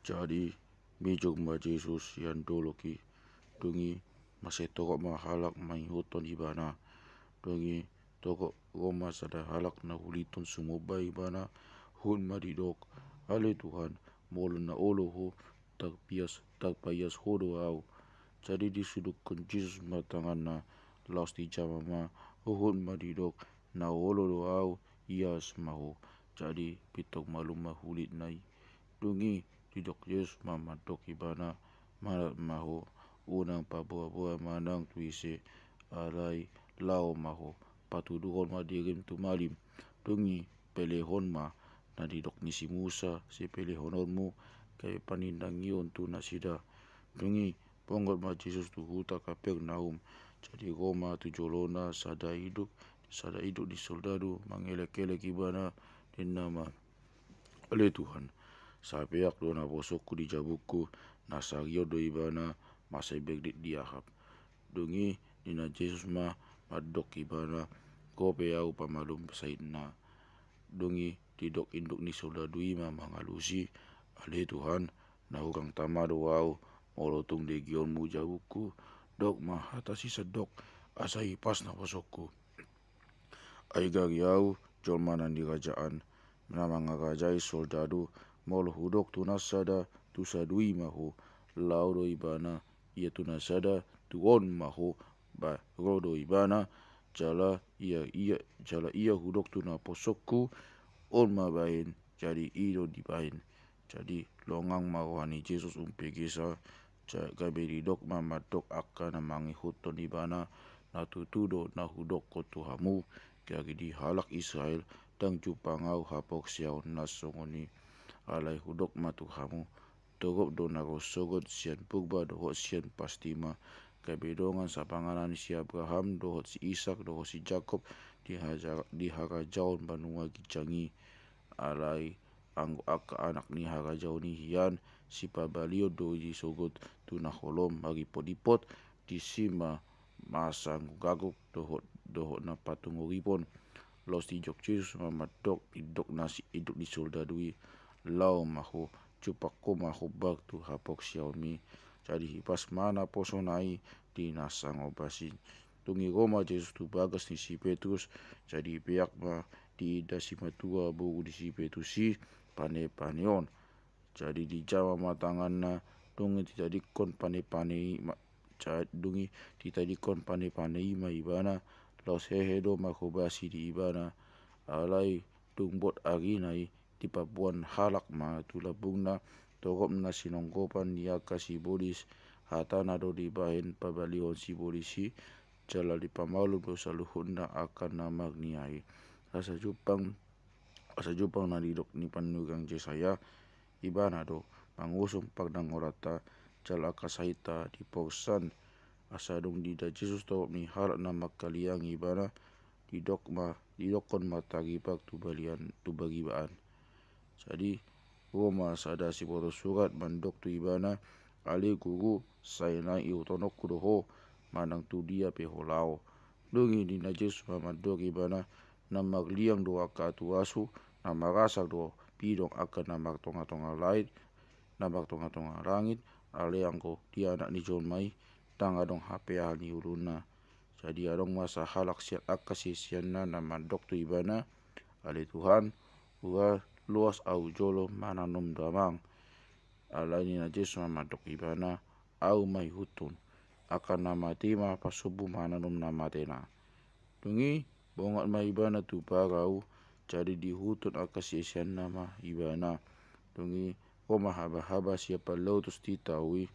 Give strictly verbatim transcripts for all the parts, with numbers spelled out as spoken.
Jadi, mijok ma Jesus sian dolok i. Dung i, mansai torop ma halak mangihuthon ibana. Dung i, torop ro ma sada halak na hulingkon sumomba ibana, huhut ma didok, "Ale Tuhan, molo na olo ho, tarpias, tarpaias ho do ahu." Jadi disudukkon Jesus ma tanganna, laos dijama ma, huhut ma didok, "Na olo do ahu, ias ma ho." Jadi pintor malum ma hulingna i. Dung i, didok Jesus ma mandok ibana, "Manat ma ho, unang paboa-boa manang tu ise, alai laho ma ho, patuduhon ma dirim tu malim." Dung i, pelehon ma na nidok ni si Musa sipelehononmu, gabe panindangion tu nasida. Dung i, bongot ma Jesus tu huta Kapernaum. Jadi ro ma tu jolona sada induk, sada induk ni soldadu, mangelek-elek ibana, ninna ma, "Ale Tuhan, sapeak do naposongku di jabungku, na sarion do ibana, mansai berdit di ahap." Dung i, ninna Jesus ma mandok ibana, "Ro pe ahu pamalum sahitna." Dung i, didok induk ni soldadu i ma mangalusi, "Ale Tuhan, na hurang tama do ahu, molo tung dengionmu jabungku, dok ma hata sisandok, asa hipas naposongku. Ai gari ahu jolma na nirajaan, na mangarajai soldadu, molo hudok tu na sada, tu sadui ma ho, laho do ibana, ia tu na sada, tuson ma ho, ba ro do ibana, jala ia, ia, jala ia hudok tu naposongku, on ma baen, jadi i do dibaen." Jadi longang ma roha ni Jesus umpegesa, ja-, gabe didok ma mandok angka na mangihuthon ibana, "Na tutu do na hudokkon tu hamu, gari di halak Israel, ndang jumpang ahu haporseaon na songon i. Alai hudok ma tu hamu, torop do na ro sogot sian purba dohot sian pastima, gabe dongan sapanganan si Abraham dohot si Isak dohot si Jakob di haja-, di harajaon banua ginjang i. Alai anggo angka anak ni harajaon i hian, sipabalion do i sogot tu na holom maripot-ipot, disi ma masa gaguk dohot, dohot na patungoripon." Laos didok Jesus ma mandok induk na si, induk ni soldadu i, "Laho ma ho, jumpang ho ma hombar tu haporseaonmi." Jadi hipas ma naposona i di na sangombas i. Dung i ro ma Jesus tu bagas ni si Petrus, jadi peak ma diida simatua boru ni si Petrus i pane-pane on. Jadi dijama ma tanganna, dung i ditadingkon pane-pane i ma, ja-, dung i ditadingkon pane-pane i ma ibana, laos hehe do marhobasi di ibana. Alai dung bot arina i, dipaboan halak ma tu lambungna torop na sinonggopan ni angka sibolis, hatana do dibaen pabalihon sibolis i, jala dipamalum do saluhutna angka na marniae. Asa jumpang, asa jumpang na nidok ni panurirang Jesaya, ibana do mangusung pardangolanta, jala angka sahitta diporsan. Asa dung diida Jesus torop ni halak na mangkaliangi ibana, didok ma, didokkon ma taripar tu balian, tu bagibaan. Jadi ro ma sada siboto surat mandok tu ibana, "Ale Guru, sai naeng ihuthononku do ho, manang tu dia pe ho laho." Dung i ninna Jesus ma mandok ibana, "Na marliang do angka atuasu, na marasal do pidong angka na martonga-tonga langit, na martonga-tonga langit, alai anggo di Anak ni jolma i, ndang adong hape aha ni uluna." Jadi adong ma sahalak sian angka siseanna na mandok tu ibana, "Ale Tuhan, ura loas ahu jolo mananom damang." Alai ninna Jesus ma mandok ibana, "Ahu ma ihuthon. Angka na mate ma pasombu mananom na matena." Dung i bongat ma ibana tu parau, jadi diihuthon angka siseanna ma ibana. Dung i ro ma haba-haba sian panlautus di tao i,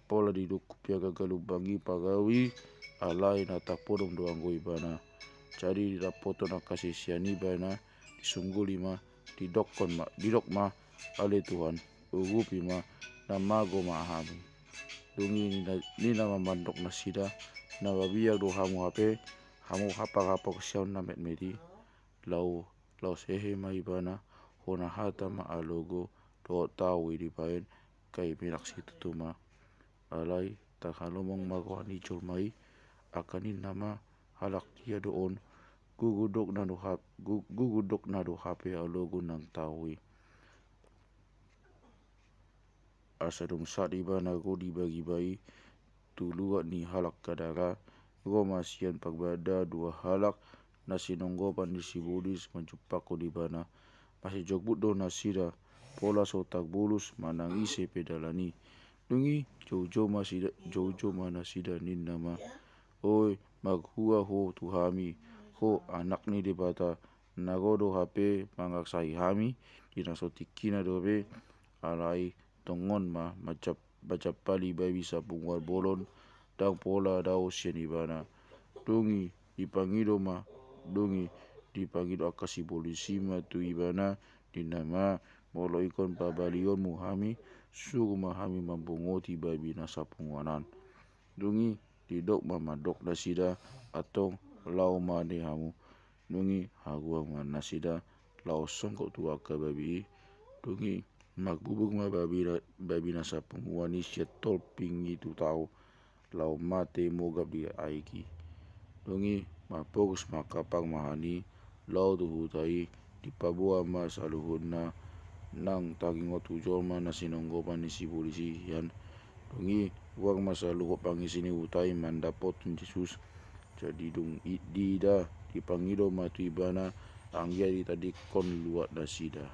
pola didungkupi angka galumbang i parau i, alai na tarpodom do anggo ibana. Jadi didappothon angka sisean i ibana, disungguli ma, didokkon ma, didok ma, "Ale Tuhan, urupi ma, na mago ma hami." Dung i ninna, ninna ma mandok nasida, "Na mabiar do hamu hape, hamu haporseaon na metmet i?" Lao, laos hehe ma ibana, hona hata ma alogo dohot tao i dibaen, gabe minak situtu ma. Alai tarhalomong ma roha ni jolma i, angka ninna ma, "Halak dia do on, Guru dokna do hap-, Gu-, Guru dokna do hape alogo nang tao i." Asa dung sahat ibana ro di bariba i tu luat ni halak Gadara, ro ma sian parbadaan dua halak na sinonggopan ni sibolis manjumpangkon ibana. Masijorbut do nasida, pola so tarbolus manang ise pe dalan i. Dung i joujou ma sida, joujou ma nasida ninna ma: Oi, marhua ho tu hami, ho Anak ni Debata, na ro do hape mangarsai hami? Di na so tingkina dope, alai tongon ma manjap-, manjampali babi sapunguan bolon, ndang pola dao sian ibana. Dung i dipangido ma, dung i dipangido angka sibolis i ma tu ibana, ninna ma: Molo ingkon pabalionmu hami, suru ma hami mambongoti babi na sapunguan an. Dung i didok ma mandok nasida: Antong, laho ma ate hamu. Dung i haruar ma nasida laho songkop tu angka babi i. Dung i marbubur ma babi na, babi na sapunguan i sian tolping i tu tao, laho mate mogap di aek i. Dung i marporus ma angka parmahan i laho tu huta i, dipaboa ma saluhutna nang taringot tu jolma na sinonggopan ni sibolis i, ian. Dung i ruar ma saluhut pangisi ni huta i mandapothon Jesus. Jadi dung i diida, dipangido ma tu ibana, anggiat ditadingkon luat nasida.